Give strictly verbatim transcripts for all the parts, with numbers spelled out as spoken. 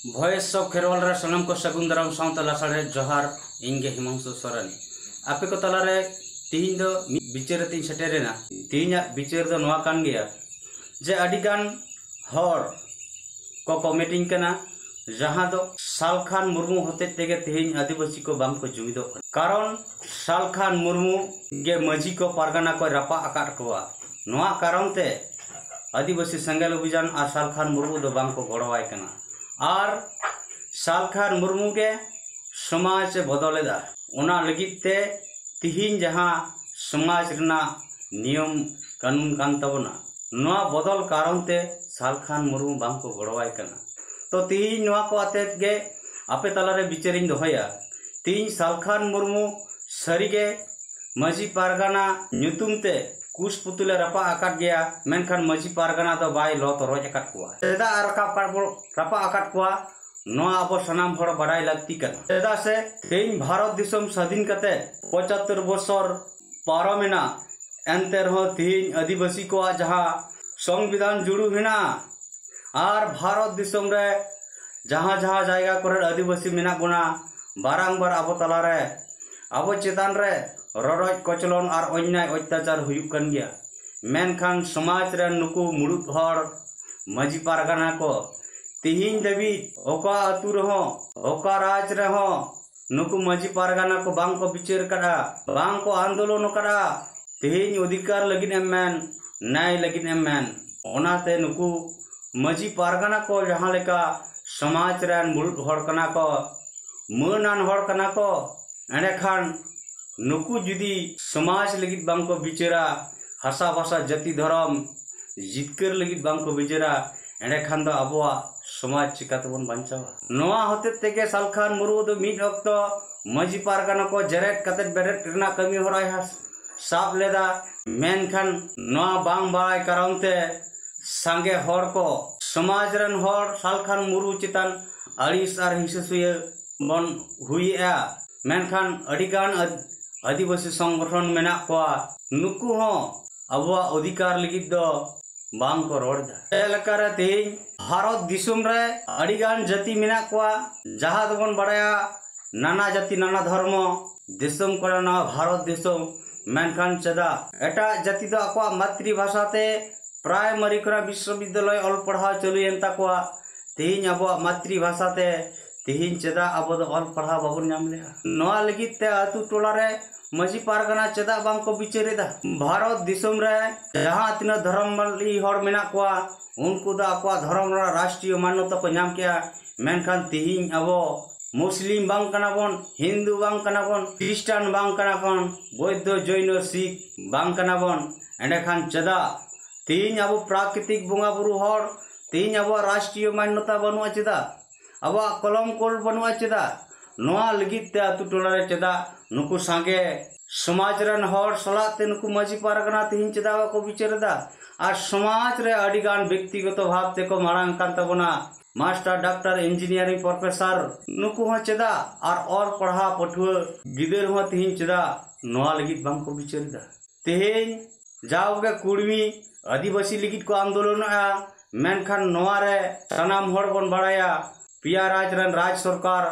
Voice of Kherwal ᱨᱮ ᱥᱟᱱᱟᱢ ᱠᱚ ᱥᱟᱹᱜᱩᱱ ᱫᱟᱨᱟᱢ ᱥᱟᱶᱛᱮ ᱞᱟᱥᱟᱲᱦᱮᱫ ᱡᱚᱦᱟᱨ᱾ ᱤᱧ ᱜᱮ ᱦᱤᱢᱟᱝᱥᱩ ᱥᱚᱨᱮᱱ᱾ ᱟᱯᱮ ᱠᱚ ᱛᱟᱞᱟᱨᱮ ᱛᱤᱦᱤᱧ ᱫᱚ ᱢᱤᱫ ᱵᱤᱪᱟᱹᱨ ᱟᱛᱮᱧ ᱥᱮᱴᱮᱨ ᱮᱱᱟ᱾ ᱛᱤᱦᱤᱧᱟᱜ ᱵᱤᱪᱟᱹᱨ ᱫᱚ ᱱᱚᱣᱟ ᱠᱟᱱ ᱜᱮᱭᱟ ᱡᱮ ᱟᱹᱰᱤ ᱜᱟᱱ ᱦᱚᱲ ᱠᱚ ᱠᱚᱢᱮᱴᱤᱧ ᱠᱟᱱᱟ, ᱡᱟᱦᱟᱸ ᱫᱚ ᱥᱟᱞᱠᱷᱟᱱ ᱢᱩᱨᱢᱩ ᱦᱚᱛᱮᱡ ᱛᱮᱜᱮ ᱛᱤᱦᱤᱧ ᱟᱹᱫᱤᱵᱟᱹᱥᱤ ᱠᱚ ᱵᱟᱝ ᱠᱚ ᱡᱩᱢᱤᱫᱚᱜ ᱠᱟᱱᱟ᱾ ᱠᱟᱨᱚᱱ ᱥᱟᱞᱠᱷᱟᱱ ᱢᱩᱨᱢᱩ ᱜᱮ ᱢᱟᱹᱡᱷᱤ ᱠᱚ ᱯᱟᱨᱜᱟᱱᱟ ᱠᱚᱭ ᱨᱟᱯᱟᱜ ᱟᱠᱟᱫ ᱠᱚᱣᱟ᱾ ᱱᱚᱣᱟ ᱠᱟᱨᱚᱱ ᱛᱮ ᱟᱹᱫᱤᱵᱟᱹᱥᱤ ᱥᱮᱸᱜᱮᱞ ᱚᱵᱷᱤᱡᱟᱱ ᱟᱨ ᱥᱟᱞᱠᱷᱟᱱ ᱢᱩᱨᱢᱩ ᱫᱚ ᱵᱟᱝ ᱠᱚ ᱜᱚᱲᱚᱣᱟᱭ ᱠᱟᱱᱟ᱾ ᱟᱨ ᱥᱟᱞᱠᱷᱟᱱ ᱢᱩᱨᱢᱩ ᱜᱮ ᱥᱚᱢᱟᱡᱽ ᱮ ᱵᱚᱫᱚᱞᱮᱫᱟ᱾ ᱚᱱᱟ ᱞᱟᱹᱜᱤᱫ ᱛᱮ ᱛᱤᱦᱤᱧ ᱡᱟᱦᱟᱸ ᱥᱚᱢᱟᱡᱽ ᱨᱮᱱᱟᱜ ᱱᱤᱭᱚᱢ ᱠᱟᱹᱱᱩᱱ ᱠᱟᱱ ᱛᱟᱵᱚᱱᱟ, ᱱᱚᱣᱟ ᱵᱚᱫᱚᱞ ᱠᱟᱨᱚᱱ ᱛᱮ ᱥᱟᱞᱠᱷᱟᱱ ᱢᱩᱨᱢᱩ ᱵᱟᱝ ᱠᱚ ᱜᱚᱲᱚᱣᱟᱭ ᱠᱟᱱᱟ᱾ ᱛᱚ ᱛᱤᱦᱤᱧ ᱱᱚᱣᱟ ᱠᱚ ᱟᱛᱮᱫ ᱜᱮ ᱟᱯᱮ ᱛᱟᱞᱟᱨᱮ ᱵᱤᱪᱟᱹᱨᱤᱧ ᱫᱚᱦᱚᱭᱟ᱾ ᱛᱤᱦᱤᱧ ᱥᱟᱞᱠᱷᱟᱱ ᱢᱩᱨᱢᱩ ᱥᱟᱹᱨᱤᱜᱮ ᱢᱟᱹᱡᱷᱤ ᱯᱟᱨᱜᱟᱱᱟ ᱧᱩᱛᱩᱢ ᱛᱮ ᱠᱩᱥ ᱯᱩᱛᱩᱞᱮ ᱨᱟᱯᱟᱜ ᱟᱠᱟᱫ ᱜᱮᱭᱟ, ᱢᱮᱱᱠᱷᱟᱱ ᱢᱟᱹᱡᱷᱤ ᱯᱟᱨᱜᱟᱱᱟ ᱫᱚ ᱵᱟᱭ ᱞᱚ ᱛᱚᱨᱚᱡ ᱟᱠᱟᱫ ᱠᱚᱣᱟ᱾ ᱪᱮᱫᱟᱜ ᱨᱟᱠᱟᱵ ᱟᱠᱟᱫ ᱵᱚ-, ᱨᱟᱯᱟᱜ ᱟᱠᱟᱫ ᱠᱚᱣᱟ, ᱱᱚᱣᱟ ᱟᱵᱚ ᱥᱟᱱᱟᱢ ᱦᱚᱲ ᱵᱟᱰᱟᱭ ᱞᱟᱹᱠᱛᱤ ᱠᱟᱱᱟ᱾ ᱪᱮᱫᱟᱜ ᱥᱮ ᱛᱮᱦᱮᱧ ᱵᱷᱟᱨᱚᱛ ᱫᱤᱥᱚᱢ ᱥᱟᱹᱫᱷᱤᱱ ᱠᱟᱛᱮ ᱯᱚᱸᱪᱟᱛᱛᱳᱨ ᱵᱚᱪᱷᱚᱨ ᱯᱟᱨᱚᱢᱮᱱᱟ, ᱮᱱᱛᱮ ᱨᱮᱦᱚᱸ ᱛᱮᱦᱮᱧ ᱟᱹᱫᱤᱵᱟᱹᱥᱤ ᱠᱚᱣᱟᱜ ᱡᱟᱦᱟᱸ ᱥᱚᱝᱵᱤᱫᱷᱟᱱ ᱡᱩᱲᱩ ᱢᱮᱱᱟᱜᱼᱟ ᱟᱨ ᱵᱷᱟᱨᱚᱛ ᱫᱤᱥᱚᱢ ᱨᱮ ᱡᱟᱦᱟᱸ ᱡᱟᱦᱟᱸ ᱡᱟᱭᱜᱟ ᱠᱚᱨᱮ ᱟᱹᱫᱤᱵᱟᱹᱥᱤ ᱢᱮᱱᱟᱜ ᱵᱚᱱᱟ, ᱵᱟᱨᱟᱝᱵᱟᱨ ᱟᱵᱚ ᱛᱟᱞᱟᱨᱮ, ᱟᱵᱚ ᱪᱮᱛᱟᱱ ᱨᱮ ᱨᱚᱰᱚᱡ ᱠᱚᱪᱞᱚᱱ ᱟᱨ ᱚᱱᱭᱟᱭ ᱚᱛᱛᱟᱪᱟᱨ ᱦᱩᱭᱩᱜ ᱠᱟᱱ ᱜᱮᱭᱟ᱾ ᱢᱮᱱᱠᱷᱟᱱ ᱥᱚᱢᱟᱡᱽ ᱨᱮᱱ ᱱᱩᱠᱩ ᱢᱩᱲᱩᱫ ᱦᱚᱲ, ᱢᱟᱹᱡᱷᱤ ᱯᱟᱨᱜᱟᱱᱟ ᱠᱚ, ᱛᱤᱦᱤᱧ ᱫᱷᱟᱹᱵᱤᱡ ᱚᱠᱟ ᱟᱹᱛᱩ ᱨᱮᱦᱚᱸ, ᱚᱠᱟ ᱨᱟᱡᱽ ᱨᱮᱦᱚᱸ ᱱᱩᱠᱩ ᱢᱟᱹᱡᱷᱤ ᱯᱟᱨᱜᱟᱱᱟ ᱠᱚ ᱵᱟᱝ ᱠᱚ ᱵᱤᱪᱟᱹᱨ ᱠᱟᱫᱟ, ᱵᱟᱝ ᱠᱚ ᱟᱱᱫᱳᱞᱚᱱ ᱠᱟᱫᱟ᱾ ᱛᱤᱦᱤᱧ ᱚᱫᱷᱤᱠᱟᱨ ᱞᱟᱹᱜᱤᱫ ᱮᱢ ᱢᱮᱱ, ᱱᱟᱭ ᱞᱟᱹᱜᱤᱫ ᱮᱢ ᱢᱮᱱ, ᱚᱱᱟᱛᱮ ᱱᱩᱠᱩ ᱢᱟᱹᱡᱷᱤ ᱯᱟᱨᱜᱟᱱᱟ ᱠᱚ ᱡᱟᱦᱟᱸ ᱞᱮᱠᱟ ᱥᱚᱢᱟᱡᱽ ᱨᱮᱱ ᱢᱩᱲᱩᱫ ᱦᱚᱲ ᱠᱟᱱᱟ ᱠᱚ, ᱢᱟᱹᱱᱟᱱ ᱦᱚᱲ ᱠᱟᱱᱟ ᱠᱚ, ᱮᱸᱰᱮᱠᱷᱟᱱ ᱱᱩᱠᱩ ᱡᱩᱫᱤ ᱥᱚᱢᱟᱡᱽ ᱞᱟᱹᱜᱤᱫ ᱵᱟᱝ ᱠᱚ ᱵᱤᱪᱟᱹᱨᱟ, ᱦᱟᱥᱟ ᱵᱷᱟᱥᱟ ᱡᱟᱹᱛᱤ ᱫᱷᱚᱨᱚᱢ ᱡᱤᱛᱠᱟᱹᱨ ᱞᱟᱹᱜᱤᱫ ᱵᱟᱝ ᱠᱚ ᱵᱤᱪᱟᱹᱨᱟ, ᱮᱸᱰᱮᱠᱷᱟᱱ ᱫᱚ ᱟᱵᱚᱣᱟᱜ ᱥᱚᱢᱟᱡᱽ ᱪᱤᱠᱟ ᱛᱮᱵᱚᱱ ᱵᱟᱧᱪᱟᱣᱟ? ᱱᱚᱣᱟ ᱦᱚᱛᱮᱡ ᱛᱮᱜᱮ ᱥᱟᱞᱠᱷᱟᱱ ᱢᱩᱨᱢᱩ ᱫᱚ ᱢᱤᱫ ᱚᱠᱛᱚ ᱢᱟᱹᱡᱷᱤ ᱯᱟᱨᱜᱟᱱᱟ ᱠᱚ ᱡᱮᱨᱮᱫ ᱠᱟᱛᱮ ᱵᱮᱨᱮᱫ ᱨᱮᱱᱟᱜ ᱠᱟᱹᱢᱤ ᱦᱚᱨᱟᱭ ᱦᱟᱥ-, ᱥᱟᱵ ᱞᱮᱫᱟ᱾ ᱢᱮᱱᱠᱷᱟᱱ ᱱᱚᱣᱟ ᱵᱟᱝ ᱵᱟᱲᱟᱭ ᱠᱟᱨᱚᱱ ᱛᱮ ᱥᱟᱸᱜᱮ ᱦᱚᱲ ᱠᱚ, ᱥᱚᱢᱟᱡᱽ ᱨᱮᱱ ᱦᱚᱲ ᱥᱟᱞᱠᱷᱟᱱ ᱢᱩᱨᱢᱩ ᱪᱮᱛᱟᱱ ᱟᱹᱲᱤᱥ ᱟᱨ ᱦᱤᱸᱥᱟᱹ ᱥᱩᱭᱟᱹ ᱵᱚᱱ ᱦᱩᱭᱮᱜᱼᱟ᱾ ᱢᱮᱱᱠᱷᱟᱱ ᱟᱹᱰᱤᱜᱟᱱ ᱟᱹᱫ-, ᱟᱹᱫᱤᱵᱟᱹᱥᱤ ᱥᱚᱝᱜᱚᱴᱷᱚᱱ ᱢᱮᱱᱟᱜ ᱠᱚᱣᱟ, ᱱᱩᱠᱩ ᱦᱚᱸ ᱟᱵᱚᱣᱟᱜ ᱚᱫᱷᱤᱠᱟᱨ ᱞᱟᱹᱜᱤᱫ ᱫᱚ ᱵᱟᱝ ᱠᱚ ᱨᱚᱲ ᱮᱫᱟ᱾ ᱪᱮᱫ ᱞᱮᱠᱟᱨᱮ ᱛᱮᱦᱮᱧ ᱵᱷᱟᱨᱚᱛ ᱫᱤᱥᱚᱢ ᱨᱮ ᱟᱹᱰᱤ ᱜᱟᱱ ᱡᱟᱹᱛᱤ ᱢᱮᱱᱟᱜ ᱠᱚᱣᱟ, ᱡᱟᱦᱟᱸ ᱫᱚᱵᱚᱱ ᱵᱟᱲᱟᱭᱟ ᱱᱟᱱᱟ ᱡᱟᱹᱛᱤ ᱱᱟᱱᱟ ᱫᱷᱚᱨᱢᱚ ᱫᱤᱥᱚᱢ ᱠᱚᱨᱮ ᱱᱚᱣᱟ ᱵᱷᱟᱨᱚᱛ ᱫᱤᱥᱚᱢ᱾ ᱢᱮᱱᱠᱷᱟᱱ ᱪᱮᱫᱟᱜ ᱮᱴᱟᱜ ᱡᱟᱹᱛᱤ ᱫᱚ ᱟᱠᱚᱣᱟᱜ ᱢᱟᱛᱨᱤ ᱵᱷᱟᱥᱟ ᱛᱮ ᱯᱨᱟᱭᱢᱟᱨᱤ ᱠᱷᱚᱱᱟᱜ ᱵᱤᱥᱥᱚᱵᱤᱫᱽᱫᱟᱞᱚᱭ ᱚᱞ ᱯᱟᱲᱦᱟᱣ ᱪᱟᱹᱞᱩᱭᱮᱱ ᱛᱟᱠᱚᱣᱟ? ᱛᱮᱦᱮᱧ ᱟᱵᱚᱣᱟᱜ ᱢᱟᱛᱨᱤ ᱵᱷᱟᱥᱟ ᱛᱮ ᱛᱮᱦᱮᱧ ᱪᱮᱫᱟᱜ ᱟᱵᱚ ᱫᱚ ᱚᱞ ᱯᱟᱲᱦᱟᱣ ᱵᱟᱵᱚᱱ ᱧᱟᱢ ᱞᱮᱜᱼᱟ? ᱱᱚᱣᱟ ᱞᱟᱹᱜᱤᱫ ᱛᱮ ᱟᱹᱛᱩ ᱴᱚᱞᱟ ᱨᱮ ᱢᱟᱹᱡᱷᱤ ᱯᱟᱨᱜᱟᱱᱟ ᱪᱮᱫᱟᱜ ᱵᱟᱝ ᱠᱚ ᱵᱤᱪᱟᱹᱨ ᱮᱫᱟ? ᱵᱷᱟᱨᱚᱛ ᱫᱤᱥᱚᱢ ᱨᱮ ᱡᱟᱦᱟᱸ ᱛᱤᱱᱟᱹᱜ ᱫᱷᱚᱨᱚᱢᱟᱞᱤ ᱦᱚᱲ ᱢᱮᱱᱟᱜ ᱠᱚᱣᱟ, ᱩᱱᱠᱩ ᱫᱚ ᱟᱠᱚᱣᱟᱜ ᱫᱷᱚᱨᱚᱢ ᱨᱮᱱᱟᱜ ᱨᱟᱥᱴᱨᱤᱭᱚ ᱢᱟᱱᱱᱚᱛᱟ ᱠᱚ ᱧᱟᱢ ᱠᱮᱜᱼᱟ᱾ ᱢᱮᱱᱠᱷᱟᱱ ᱛᱮᱦᱮᱧ ᱟᱵᱚ ᱢᱩᱥᱞᱤᱢ ᱵᱟᱝ ᱠᱟᱱᱟ ᱵᱚᱱ, ᱦᱤᱱᱫᱩ ᱵᱟᱝ ᱠᱟᱱᱟ ᱵᱚᱱ, ᱠᱷᱨᱤᱥᱴᱟᱱ ᱵᱟᱝ ᱠᱟᱱᱟ ᱵᱚᱱ, ᱵᱳᱫᱽᱫᱷᱚ, ᱡᱚᱭᱱᱚ, ᱥᱤᱠᱷ ᱵᱟᱝ ᱠᱟᱱᱟ ᱵᱚᱱ, ᱮᱸᱰᱮᱠᱷᱟᱱ ᱪᱮᱫᱟᱜ ᱛᱮᱦᱮᱧ ᱟᱵᱚ ᱯᱨᱟᱠᱨᱤᱛᱤᱠ ᱵᱚᱸᱜᱟ ᱵᱩᱨᱩ ᱦᱚᱲ ᱛᱮᱦᱮᱧ ᱟᱵᱚᱣᱟᱜ ᱨᱟᱥᱴᱨᱤᱭᱚ ᱢᱟᱱᱱᱚᱛᱟ ᱵᱟᱹᱱᱩᱜᱼᱟ ᱪᱮᱫᱟᱜ? ᱟᱵᱚᱣᱟᱜ ᱠᱚᱞᱚᱢ ᱠᱳᱰ ᱵᱟᱹᱱᱩᱜᱼᱟ ᱪᱮᱫᱟᱜ? ᱱᱚᱣᱟ ᱞᱟᱹᱜᱤᱫ ᱛᱮ ᱟᱹᱛᱩ ᱴᱚᱞᱟ ᱨᱮ ᱪᱮᱫᱟᱜ ᱱᱩᱠᱩ ᱥᱟᱸᱜᱮ ᱥᱚᱢᱟᱡᱽ ᱨᱮᱱ ᱦᱚᱲ ᱥᱟᱞᱟᱜ ᱛᱮ ᱱᱩᱠᱩ ᱢᱟᱹᱡᱷᱤ ᱯᱟᱨᱜᱟᱱᱟ ᱛᱮᱦᱮᱧ ᱪᱮᱫᱟᱜ ᱵᱟᱠᱚ ᱵᱤᱪᱟᱹᱨ ᱮᱫᱟ? ᱟᱨ ᱥᱚᱢᱟᱡᱽ ᱨᱮ ᱟᱹᱰᱤ ᱜᱟᱱ ᱵᱮᱠᱛᱤᱜᱚᱛᱚ ᱵᱷᱟᱵᱽ ᱛᱮᱠᱚ ᱢᱟᱲᱟᱝ ᱠᱟᱱ ᱛᱟᱵᱚᱱᱟ, ᱢᱟᱥᱴᱟᱨ, ᱰᱟᱠᱛᱟᱨ, ᱤᱧᱡᱤᱱᱤᱭᱟᱨᱤᱝ ᱯᱨᱚᱯᱷᱮᱥᱚᱨ, ᱱᱩᱠᱩ ᱦᱚᱸ ᱪᱮᱫᱟᱜ? ᱟᱨ ᱚᱞ ᱯᱟᱲᱦᱟᱣ ᱯᱟᱹᱴᱷᱩᱣᱟᱹ ᱜᱤᱫᱟᱹᱨ ᱦᱚᱸ ᱛᱮᱦᱮᱧ ᱪᱮᱫᱟᱜ ᱱᱚᱣᱟ ᱞᱟᱹᱜᱤᱫ ᱵᱟᱝ ᱠᱚ ᱵᱤᱪᱟᱹᱨ ᱮᱫᱟ? ᱛᱮᱦᱮᱧ ᱡᱟᱣᱜᱮ ᱠᱩᱲᱢᱤ ᱟᱹᱫᱤᱵᱟᱹᱥᱤ ᱞᱟᱹᱜᱤᱫ ᱠᱚ ᱟᱱᱫᱳᱞᱚᱱᱚᱜᱼᱟ, ᱢᱮᱱᱠᱷᱟᱱ ᱱᱚᱣᱟ ᱨᱮ ᱥᱟᱱᱟᱢ ᱦᱚᱲ ᱵᱚᱱ ᱵᱟᱲᱟᱭᱟ ᱯᱮᱭᱟ ᱨᱟᱡᱽ ᱨᱮᱱ ᱨᱟᱡᱽ ᱥᱚᱨᱠᱟᱨ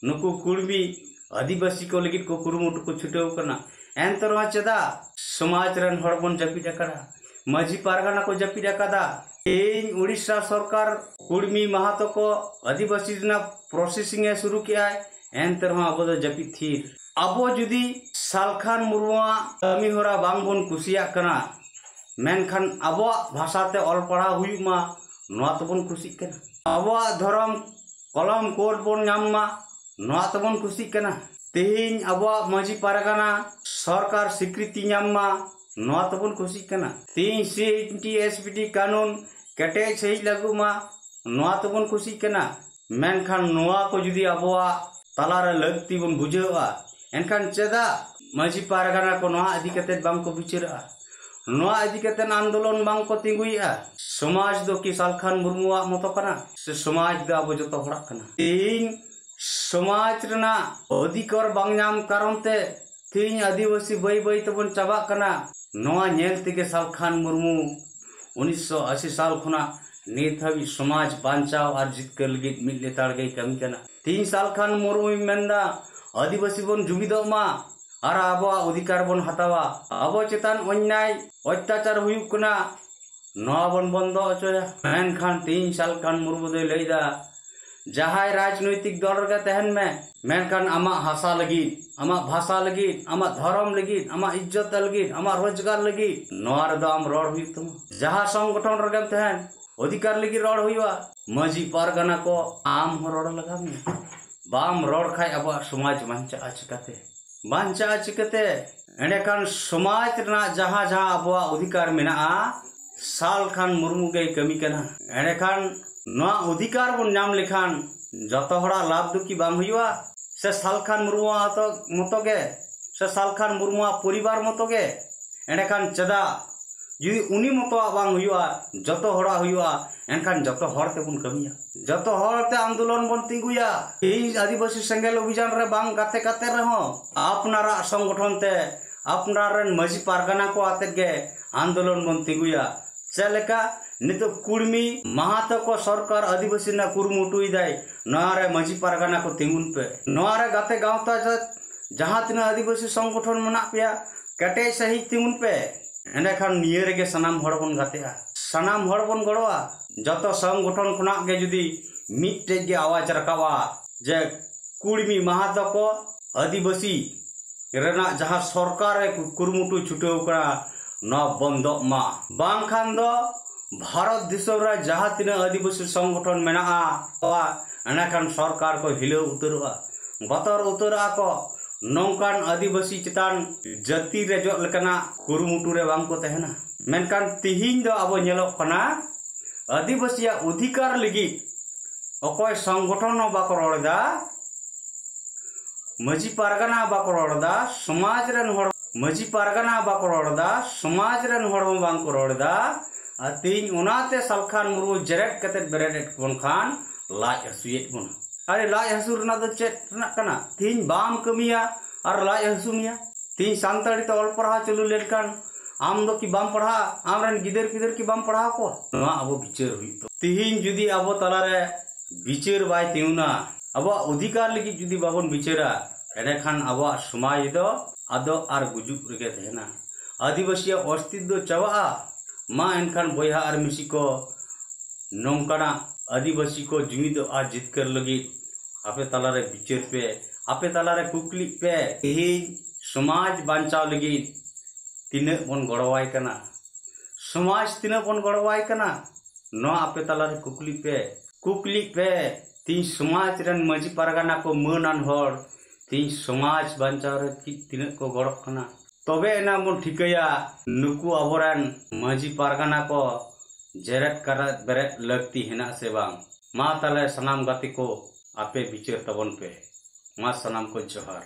ᱱᱩᱠᱩ ᱠᱩᱲᱢᱤ ᱟᱹᱫᱤᱵᱟᱹᱥᱤ ᱠᱚ ᱞᱟᱹᱜᱤᱫ ᱠᱚ ᱠᱩᱨᱩᱢᱩᱴᱩ ᱠᱚ ᱪᱷᱩᱴᱟᱹᱣ ᱠᱟᱱᱟ᱾ ᱮᱱᱛᱮ ᱨᱮᱦᱚᱸ ᱪᱮᱫᱟᱜ ᱥᱚᱢᱟᱡᱽ ᱨᱮᱱ ᱦᱚᱲ ᱵᱚᱱ ᱡᱟᱹᱯᱤᱫ ᱟᱠᱟᱫᱟ? ᱢᱟᱹᱡᱷᱤ ᱯᱟᱨᱜᱟᱱᱟ ᱠᱚ ᱡᱟᱹᱯᱤᱫ ᱟᱠᱟᱫᱟ᱾ ᱛᱮᱦᱮᱧ ᱩᱲᱤᱥᱥᱟ ᱥᱚᱨᱠᱟᱨ ᱠᱩᱲᱢᱤ ᱢᱟᱦᱟᱛᱚ ᱠᱚ ᱟᱹᱫᱤᱵᱟᱹᱥᱤ ᱨᱮᱱᱟᱜ ᱯᱨᱚᱥᱮᱥᱤᱝ ᱮ ᱥᱩᱨᱩ ᱠᱮᱜᱼᱟᱭ, ᱮᱱᱛᱮ ᱨᱮᱦᱚᱸ ᱟᱵᱚ ᱫᱚ ᱡᱟᱹᱯᱤᱫ ᱛᱷᱤᱨ᱾ ᱟᱵᱚ ᱡᱩᱫᱤ ᱥᱟᱞᱠᱷᱟᱱ ᱢᱩᱨᱢᱩᱣᱟᱜ ᱠᱟᱹᱢᱤ ᱦᱚᱨᱟ ᱵᱟᱝ ᱵᱚᱱ ᱠᱩᱥᱤᱭᱟᱜ ᱠᱟᱱᱟ, ᱢᱮᱱᱠᱷᱟᱱ ᱟᱵᱚᱣᱟᱜ ᱵᱷᱟᱥᱟ ᱛᱮ ᱚᱞ ᱯᱟᱲᱦᱟᱣ ᱦᱩᱭᱩᱜ ᱢᱟ, ᱱᱚᱣᱟ ᱛᱮᱵᱚᱱ ᱠᱩᱥᱤᱜ ᱠᱟᱱᱟ᱾ ᱟᱵᱚᱣᱟᱜ ᱫᱷᱚᱨᱚᱢ ᱠᱚᱞᱚᱢ ᱠᱳᱰ ᱵᱚᱱ ᱧᱟᱢ ᱢᱟ, ᱱᱚᱣᱟ ᱛᱮᱵᱚᱱ ᱠᱩᱥᱤᱜ ᱠᱟᱱᱟ᱾ ᱛᱮᱦᱮᱧ ᱟᱵᱚᱣᱟᱜ ᱢᱟᱹᱡᱷᱤ ᱯᱟᱨᱜᱟᱱᱟ ᱥᱚᱨᱠᱟᱨ ᱥᱤᱠᱨᱤᱛᱤ ᱧᱟᱢ ᱢᱟ, ᱱᱚᱣᱟ ᱛᱮᱵᱚᱱ ᱠᱩᱥᱤᱜ ᱠᱟᱱᱟ᱾ ᱛᱮᱦᱮᱧ C H T S P T ᱠᱟᱹᱱᱩᱱ ᱠᱮᱴᱮᱡ ᱥᱟᱺᱦᱤᱡ ᱞᱟᱹᱜᱩᱜ ᱢᱟ, ᱱᱚᱣᱟ ᱛᱮᱵᱚᱱ ᱠᱩᱥᱤᱜ ᱠᱟᱱᱟ᱾ ᱢᱮᱱᱠᱷᱟᱱ ᱱᱚᱣᱟ ᱠᱚ ᱡᱩᱫᱤ ᱟᱵᱚᱣᱟᱜ ᱛᱟᱞᱟᱨᱮ ᱞᱟᱹᱠᱛᱤ ᱵᱚᱱ ᱵᱩᱡᱷᱟᱹᱣᱟ, ᱮᱱᱠᱷᱟᱱ ᱪᱮᱫᱟᱜ ᱢᱟᱹᱡᱷᱤ ᱯᱟᱨᱜᱟᱱᱟ ᱠᱚ ᱱᱚᱣᱟ ᱤᱫᱤ ᱠᱟᱛᱮ ᱵᱟᱝ ᱠᱚ ᱵᱤᱪᱟᱹᱨᱟᱜᱼᱟ? ᱱᱚᱣᱟ ᱤᱫᱤ ᱠᱟᱛᱮ ᱟᱱᱫᱳᱞᱚᱱ ᱵᱟᱝ ᱠᱚ ᱛᱤᱸᱜᱩᱭᱮᱫᱼᱟ? ᱥᱚᱢᱟᱡᱽ ᱫᱚ ᱠᱤ ᱥᱟᱞᱠᱷᱟᱱ ᱢᱩᱨᱢᱩᱣᱟᱜ ᱢᱚᱛᱚ ᱠᱟᱱᱟ, ᱥᱮ ᱥᱚᱢᱟᱡᱽ ᱫᱚ ᱟᱵᱚ ᱡᱚᱛᱚ ᱦᱚᱲᱟᱜ ᱠᱟᱱᱟ? ᱛᱮᱦᱮᱧ ᱥᱚᱢᱟᱡᱽ ᱨᱮᱱᱟᱜ ᱚᱫᱷᱤᱠᱟᱨ ᱵᱟᱝ ᱧᱟᱢ ᱠᱟᱨᱚᱱ ᱛᱮ ᱛᱮᱦᱮᱧ ᱟᱹᱫᱤᱵᱟᱹᱥᱤ ᱵᱟᱹᱭ ᱵᱟᱹᱭ ᱛᱮᱵᱚᱱ ᱪᱟᱵᱟᱜ ᱠᱟᱱᱟ᱾ ᱱᱚᱣᱟ ᱧᱮᱞ ᱛᱮᱜᱮ ᱥᱟᱞᱠᱷᱟᱱ ᱢᱩᱨᱢᱩ ᱩᱱᱤᱥᱥᱚ ᱟᱥᱤ ᱥᱟᱞ ᱠᱷᱚᱱᱟᱜ ᱱᱤᱛ ᱦᱟᱹᱵᱤᱡ ᱥᱚᱢᱟᱡᱽ ᱵᱟᱧᱪᱟᱣ ᱟᱨ ᱡᱤᱛᱠᱟᱹᱨ ᱞᱟᱹᱜᱤᱫ ᱢᱤᱫ ᱞᱮᱛᱟᱲ ᱜᱮᱭ ᱠᱟᱹᱢᱤ ᱠᱟᱱᱟ᱾ ᱛᱮᱦᱮᱧ ᱥᱟᱞᱠᱷᱟᱱ ᱢᱩᱨᱢᱩᱭ ᱢᱮᱱᱫᱟ, ᱟᱹᱫᱤᱵᱟᱹᱥᱤ ᱵᱚᱱ ᱡᱩᱢᱤᱫᱚᱜ ᱢᱟ ᱟᱨ ᱟᱵᱚᱣᱟᱜ ᱚᱫᱷᱤᱠᱟᱨ ᱵᱚᱱ ᱦᱟᱛᱟᱣᱟ᱾ ᱟᱵᱚ ᱪᱮᱛᱟᱱ ᱚᱱᱱᱭᱟᱭ ᱚᱛᱛᱟᱪᱟᱨ ᱦᱩᱭᱩᱜ ᱠᱟᱱᱟ, ᱱᱚᱣᱟ ᱵᱚᱱ ᱵᱚᱱᱫᱚ ᱦᱚᱪᱚᱭᱟ᱾ ᱢᱮᱱᱠᱷᱟᱱ ᱛᱮᱦᱮᱧ ᱥᱟᱞᱠᱷᱟᱱ ᱢᱩᱨᱢᱩ ᱫᱚᱭ ᱞᱟᱹᱭᱫᱟ, ᱡᱟᱦᱟᱸᱭ ᱨᱟᱡᱽᱱᱳᱭᱛᱤᱠ ᱫᱚᱞ ᱨᱮᱜᱮ ᱛᱟᱦᱮᱱ ᱢᱮ, ᱢᱮᱱᱠᱷᱟᱱ ᱟᱢᱟᱜ ᱦᱟᱥᱟ ᱞᱟᱹᱜᱤᱫ, ᱟᱢᱟᱜ ᱵᱷᱟᱥᱟ ᱞᱟᱹᱜᱤᱫ, ᱟᱢᱟᱜ ᱫᱷᱚᱨᱚᱢ ᱞᱟᱹᱜᱤᱫ, ᱟᱢᱟᱜ ᱤᱡᱽᱡᱚᱛ ᱞᱟᱹᱜᱤᱫ, ᱟᱢᱟᱜ ᱨᱳᱡᱽᱜᱟᱨ ᱞᱟᱹᱜᱤᱫ ᱱᱚᱣᱟ ᱨᱮᱫᱚ ᱟᱢ ᱨᱚᱲ ᱦᱩᱭᱩᱜ ᱛᱟᱢᱟ᱾ ᱡᱟᱦᱟᱸ ᱥᱚᱝᱜᱚᱴᱷᱚᱱ ᱨᱮᱜᱮᱢ ᱛᱟᱦᱮᱱ, ᱚᱫᱷᱤᱠᱟᱨ ᱞᱟᱹᱜᱤᱫ ᱨᱚᱲ ᱦᱩᱭᱩᱜᱼᱟ᱾ ᱢᱟᱹᱡᱷᱤ ᱯᱟᱨᱜᱟᱱᱟ ᱠᱚ, ᱟᱢ ᱦᱚᱸ ᱨᱚᱲ ᱞᱟᱜᱟᱣ ᱢᱮᱭᱟ᱾ ᱵᱟᱢ ᱨᱚᱲ ᱠᱷᱟᱡ ᱟᱵᱚᱣᱟᱜ ᱥᱚᱢᱟᱡᱽ ᱵᱟᱧᱪᱟᱜᱼᱟ ᱪᱤᱠᱟᱹᱛᱮ? ᱵᱟᱧᱪᱟᱜᱼᱟ ᱪᱤᱠᱟᱹᱛᱮ? ᱮᱸᱰᱮᱠᱷᱟᱱ ᱥᱚᱢᱟᱡᱽ ᱨᱮᱱᱟᱜ ᱡᱟᱦᱟᱸ ᱡᱟᱦᱟᱸ ᱟᱵᱚᱣᱟᱜ ᱚᱫᱷᱤᱠᱟᱨ ᱢᱮᱱᱟᱜᱼᱟ, ᱥᱟᱞᱠᱷᱟᱱ ᱢᱩᱨᱢᱩ ᱜᱮᱭ ᱠᱟᱹᱢᱤ ᱠᱟᱱᱟ᱾ ᱮᱸᱰᱮᱠᱷᱟᱱ ᱱᱚᱣᱟ ᱚᱫᱷᱤᱠᱟᱨ ᱵᱚᱱ ᱧᱟᱢ ᱞᱮᱠᱷᱟᱱ ᱡᱚᱛᱚ ᱦᱚᱲᱟᱜ ᱞᱟᱵᱷ ᱫᱚ ᱠᱤ ᱵᱟᱝ ᱦᱩᱭᱩᱜᱼᱟ? ᱥᱮ ᱥᱟᱞᱠᱷᱟᱱ ᱢᱩᱨᱢᱩᱣᱟᱜ ᱢᱚᱛᱚ ᱜᱮ, ᱥᱮ ᱥᱟᱞᱠᱷᱟᱱ ᱢᱩᱨᱢᱩᱣᱟᱜ ᱯᱚᱨᱤᱵᱟᱨ ᱢᱚᱛᱚ ᱜᱮ? ᱮᱸᱰᱮᱠᱷᱟᱱ ᱪᱮᱫᱟᱜ ᱡᱩᱫᱤ ᱩᱱᱤ ᱢᱚᱛᱚᱣᱟᱜ ᱵᱟᱝ ᱦᱩᱭᱩᱜᱼᱟ, ᱡᱚᱛᱚ ᱦᱚᱲᱟᱜ ᱦᱩᱭᱩᱜᱼᱟ, ᱮᱱᱠᱷᱟᱱ ᱡᱚᱛᱚ ᱦᱚᱲ ᱛᱮᱵᱚᱱ ᱠᱟᱹᱢᱤᱭᱟ, ᱡᱚᱛᱚ ᱦᱚᱲ ᱛᱮ ᱟᱱᱫᱳᱞᱚᱱ ᱵᱚᱱ ᱛᱤᱸᱜᱩᱭᱟ᱾ ᱛᱮᱦᱮᱧ ᱟᱹᱫᱤᱵᱟᱹᱥᱤ ᱥᱮᱸᱜᱮᱞ ᱚᱵᱷᱤᱡᱟᱱ ᱨᱮ ᱵᱟᱝ ᱜᱟᱛᱮ ᱠᱟᱛᱮ ᱨᱮᱦᱚᱸ ᱟᱯᱱᱟᱨᱟᱜ ᱥᱚᱝᱜᱚᱴᱷᱚᱱ ᱛᱮ ᱟᱯᱱᱟᱨ ᱨᱮᱱ ᱢᱟᱹᱡᱷᱤ ᱯᱟᱨᱜᱟᱱᱟ ᱠᱚ ᱟᱛᱮᱫ ᱜᱮ ᱟᱱᱫᱳᱞᱚᱱ ᱵᱚᱱ ᱛᱤᱸᱜᱩᱭᱟ᱾ ᱪᱮᱫ ᱞᱮᱠᱟ ᱱᱤᱛᱚᱜ ᱠᱩᱲᱢᱤ ᱢᱟᱦᱟᱛᱚ ᱠᱚ ᱥᱚᱨᱠᱟᱨ ᱟᱹᱫᱤᱵᱟᱹᱥᱤ ᱨᱮᱱᱟᱜ ᱠᱩᱨᱩᱢᱩᱴᱩᱭᱮᱫᱟᱭ, ᱱᱚᱣᱟ ᱨᱮ ᱢᱟᱹᱡᱷᱤ ᱯᱟᱨᱜᱟᱱᱟ ᱠᱚ ᱛᱤᱸᱜᱩᱱ ᱯᱮ, ᱱᱚᱣᱟ ᱨᱮ ᱜᱟᱛᱮ ᱜᱟᱶᱛᱟ ᱡᱟᱹᱛ ᱡᱟᱦᱟᱸ ᱛᱤᱱᱟᱹᱜ ᱟᱹᱫᱤᱵᱟᱹᱥᱤ ᱥᱚᱝᱜᱚᱴᱷᱚᱱ ᱢᱮᱱᱟᱜ ᱯᱮᱭᱟ, ᱠᱮᱴᱮᱡ ᱥᱟᱹᱦᱤᱡ ᱛᱤᱸᱜᱩᱱ ᱯᱮ᱾ ᱮᱸᱰᱮᱠᱷᱟᱱ ᱱᱤᱭᱟᱹ ᱨᱮᱜᱮ ᱥᱟᱱᱟᱢ ᱦᱚᱲ ᱵᱚᱱ ᱜᱟᱛᱮᱜᱼᱟ, ᱥᱟᱱᱟᱢ ᱦᱚᱲ ᱵᱚᱱ ᱜᱚᱲᱚᱜᱼᱟ᱾ ᱡᱚᱛᱚ ᱥᱚᱝᱜᱚᱴᱷᱚᱱ ᱠᱷᱚᱱᱟᱜ ᱜᱮ ᱡᱩᱫᱤ ᱢᱤᱫᱴᱮᱡ ᱜᱮ ᱟᱣᱟᱡᱽ ᱨᱟᱠᱟᱵᱼᱟ ᱡᱮ ᱠᱩᱲᱢᱤ ᱢᱟᱦᱟᱛᱚ ᱠᱚ ᱟᱹᱫᱤᱵᱟᱹᱥᱤ ᱨᱮᱱᱟᱜ ᱡᱟᱦᱟᱸ ᱥᱚᱨᱠᱟᱨ ᱮ ᱠᱩᱨᱩᱢᱩᱴᱩ ᱪᱷᱩᱴᱟᱹᱣ ᱠᱟᱱᱟ, ᱱᱚᱣᱟ ᱵᱚᱱᱫᱚᱜ ᱢᱟ, ᱵᱟᱝᱠᱷᱟᱱ ᱫᱚ ᱵᱷᱟᱨᱚᱛ ᱫᱤᱥᱚᱢ ᱨᱮ ᱡᱟᱦᱟᱸ ᱛᱤᱱᱟᱹᱜ ᱟᱹᱫᱤᱵᱟᱹᱥᱤ ᱥᱚᱝᱜᱚᱴᱷᱚᱱ ᱢᱮᱱᱟᱜᱼᱟ, ᱮᱸᱰᱮᱠᱷᱟᱱ ᱥᱚᱨᱠᱟᱨ ᱠᱚ ᱦᱤᱞᱟᱹᱣ ᱩᱛᱟᱹᱨᱚᱜᱼᱟ, ᱵᱚᱛᱚᱨ ᱩᱛᱟᱹᱨᱚᱜᱼᱟ ᱠᱚ᱾ ᱱᱚᱝᱠᱟᱱ ᱟᱹᱫᱤᱵᱟᱹᱥᱤ ᱪᱮᱛᱟᱱ ᱡᱟᱹᱛᱤ ᱨᱮᱡᱚᱜ ᱞᱮᱠᱟᱱᱟᱜ ᱠᱩᱨᱩᱢᱩᱴᱩ ᱨᱮ ᱵᱟᱝ ᱠᱚ ᱛᱟᱦᱮᱱᱟ᱾ ᱢᱮᱱᱠᱷᱟᱱ ᱛᱤᱦᱤᱧ ᱫᱚ ᱟᱵᱚ ᱧᱮᱞᱚᱜ ᱠᱟᱱᱟ, ᱟᱹᱫᱤᱵᱟᱹᱥᱤᱭᱟᱜ ᱚᱫᱷᱤᱠᱟᱨ ᱞᱟᱹᱜᱤᱫ ᱚᱠᱚᱭ ᱥᱚᱝᱜᱚᱴᱷᱚᱱ ᱦᱚᱸ ᱵᱟᱠᱚ ᱨᱚᱲ ᱮᱫᱟ, ᱢᱟᱹᱡᱷᱤ ᱯᱟᱨᱜᱟᱱᱟ ᱦᱚᱸ ᱵᱟᱠᱚ ᱨᱚᱲ ᱮᱫᱟ, ᱥᱚᱢᱟᱡᱽ ᱨᱮᱱ ᱦᱚᱲ, ᱢᱟᱹᱡᱷᱤ ᱯᱟᱨᱜᱟᱱᱟ ᱦᱚᱸ ᱵᱟᱠᱚ ᱨᱚᱲ ᱮᱫᱟ, ᱥᱚᱢᱟᱡᱽ ᱨᱮᱱ ᱦᱚᱲ ᱦᱚᱸ ᱵᱟᱝ ᱠᱚ ᱨᱚᱲ ᱮᱫᱟ᱾ ᱟᱨ ᱛᱮᱦᱮᱧ ᱚᱱᱟᱛᱮ ᱥᱟᱞᱠᱷᱟᱱ ᱢᱩᱨᱢᱩ ᱡᱮᱨᱮᱫ ᱠᱟᱛᱮᱫ ᱵᱮᱨᱮᱫ ᱮᱫ ᱵᱚᱱ ᱠᱷᱟᱱ ᱞᱟᱡ ᱦᱟᱹᱥᱩᱭᱮᱫ ᱵᱚᱱᱟ᱾ ᱟᱨᱮ, ᱞᱟᱡ ᱦᱟᱹᱥᱩ ᱨᱮᱱᱟᱜ ᱫᱚ ᱪᱮᱫ ᱨᱮᱱᱟᱜ ᱠᱟᱱᱟ? ᱛᱮᱦᱮᱧ ᱵᱟᱢ ᱠᱟᱹᱢᱤᱭᱟ ᱟᱨ ᱞᱟᱡ ᱦᱟᱹᱥᱩ ᱢᱮᱭᱟ᱾ ᱛᱮᱦᱮᱧ ᱥᱟᱱᱛᱟᱲᱤ ᱛᱮ ᱚᱞ ᱯᱟᱲᱦᱟᱣ ᱪᱟᱹᱞᱩ ᱞᱮᱱᱠᱷᱟᱱ ᱟᱢ ᱫᱚ ᱠᱤ ᱵᱟᱢ ᱯᱟᱲᱦᱟᱜᱼᱟ? ᱟᱢ ᱨᱮᱱ ᱜᱤᱫᱟᱹᱨ ᱯᱤᱫᱟᱹᱨ ᱠᱤ ᱵᱟᱢ ᱯᱟᱲᱦᱟᱣ ᱠᱚᱣᱟ? ᱱᱚᱣᱟ ᱟᱵᱚ ᱵᱤᱪᱟᱹᱨ ᱦᱩᱭᱩᱜ ᱛᱟᱵᱚᱱᱟ᱾ ᱛᱤᱦᱤᱧ ᱡᱩᱫᱤ ᱟᱵᱚ ᱛᱟᱞᱟᱨᱮ ᱵᱤᱪᱟᱹᱨ ᱵᱟᱭ ᱛᱤᱸᱜᱩᱱᱟ, ᱟᱵᱚᱣᱟᱜ ᱚᱫᱷᱤᱠᱟᱨ ᱞᱟᱹᱜᱤᱫ ᱡᱩᱫᱤ ᱵᱟᱵᱚᱱ ᱵᱤᱪᱟᱹᱨᱟ, ᱮᱸᱰᱮᱠᱷᱟᱱ ᱟᱵᱚᱣᱟᱜ ᱥᱚᱢᱟᱡᱽ ᱫᱚ ᱟᱫᱚ ᱟᱨ ᱜᱩᱡᱩᱜ ᱨᱮᱜᱮ ᱛᱟᱦᱮᱱᱟ᱾ ᱟᱹᱫᱤᱵᱟᱹᱥᱤᱭᱟᱜ ᱚᱥᱛᱤᱛᱵ ᱫᱚ ᱪᱟᱵᱟᱜᱼᱟ᱾ ᱢᱟ ᱮᱱᱠᱷᱟᱱ ᱵᱚᱭᱦᱟ ᱟᱨ ᱢᱤᱥᱤ ᱠᱚ, ᱱᱚᱝᱠᱟᱱᱟᱜ ᱟᱹᱫᱤᱵᱟᱹᱥᱤ ᱠᱚ ᱡᱩᱢᱤᱫᱚᱜᱼᱟ ᱡᱤᱛᱠᱟᱹᱨ ᱞᱟᱹᱜᱤᱫ ᱟᱯᱮ ᱛᱟᱞᱟᱨᱮ ᱵᱤᱪᱟᱹᱨ ᱯᱮ, ᱟᱯᱮ ᱛᱟᱞᱟᱨᱮ ᱠᱩᱠᱞᱤᱜ ᱯᱮ᱾ ᱛᱮᱦᱮᱧ ᱥᱚᱢᱟᱡᱽ ᱵᱟᱧᱪᱟᱣ ᱞᱟᱹᱜᱤᱫ ᱛᱤᱱᱟᱹᱜ ᱵᱚᱱ ᱜᱚᱲᱚᱣᱟᱭ ᱠᱟᱱᱟ? ᱥᱚᱢᱟᱡᱽ ᱛᱤᱱᱟᱹᱜ ᱵᱚᱱ ᱜᱚᱲᱚᱣᱟᱭ ᱠᱟᱱᱟ? ᱱᱚᱣᱟ ᱟᱯᱮ ᱛᱟᱞᱟᱨᱮ ᱠᱩᱠᱞᱤ ᱯᱮ, ᱠᱩᱠᱞᱤᱜ ᱯᱮ᱾ ᱛᱮᱦᱮᱧ ᱥᱚᱢᱟᱡᱽ ᱨᱮᱱ ᱢᱟᱹᱡᱷᱤ ᱯᱟᱨᱜᱟᱱᱟ ᱠᱚ, ᱢᱟᱹᱱᱟᱱ ᱦᱚᱲ, ᱛᱮᱦᱮᱧ ᱥᱚᱢᱟᱡᱽ ᱵᱟᱧᱪᱟᱣ ᱨᱮ ᱛᱤ-, ᱛᱤᱱᱟᱹᱜ ᱠᱚ ᱜᱚᱲᱚᱜ ᱠᱟᱱᱟ? ᱛᱚᱵᱮ ᱮᱱᱟ ᱵᱚᱱ ᱴᱷᱤᱠᱟᱹᱭᱟ ᱱᱩᱠᱩ ᱟᱵᱚᱨᱮᱱ ᱢᱟᱹᱡᱷᱤ ᱯᱟᱨᱜᱟᱱᱟ ᱠᱚ ᱡᱮᱨᱮᱫ ᱠᱟᱨᱮᱫ ᱵᱮᱨᱮᱫ ᱞᱟᱹᱠᱛᱤ ᱦᱮᱱᱟᱜ ᱥᱮ ᱵᱟᱝ᱾ ᱢᱟ ᱛᱟᱦᱞᱮ ᱥᱟᱱᱟᱢ ᱜᱟᱛᱮ ᱠᱚ, ᱟᱯᱮ ᱵᱤᱪᱟᱹᱨ ᱛᱟᱵᱚᱱ ᱯᱮ᱾ ᱢᱟ ᱥᱟᱱᱟᱢ ᱠᱚ ᱡᱚᱦᱟᱨ᱾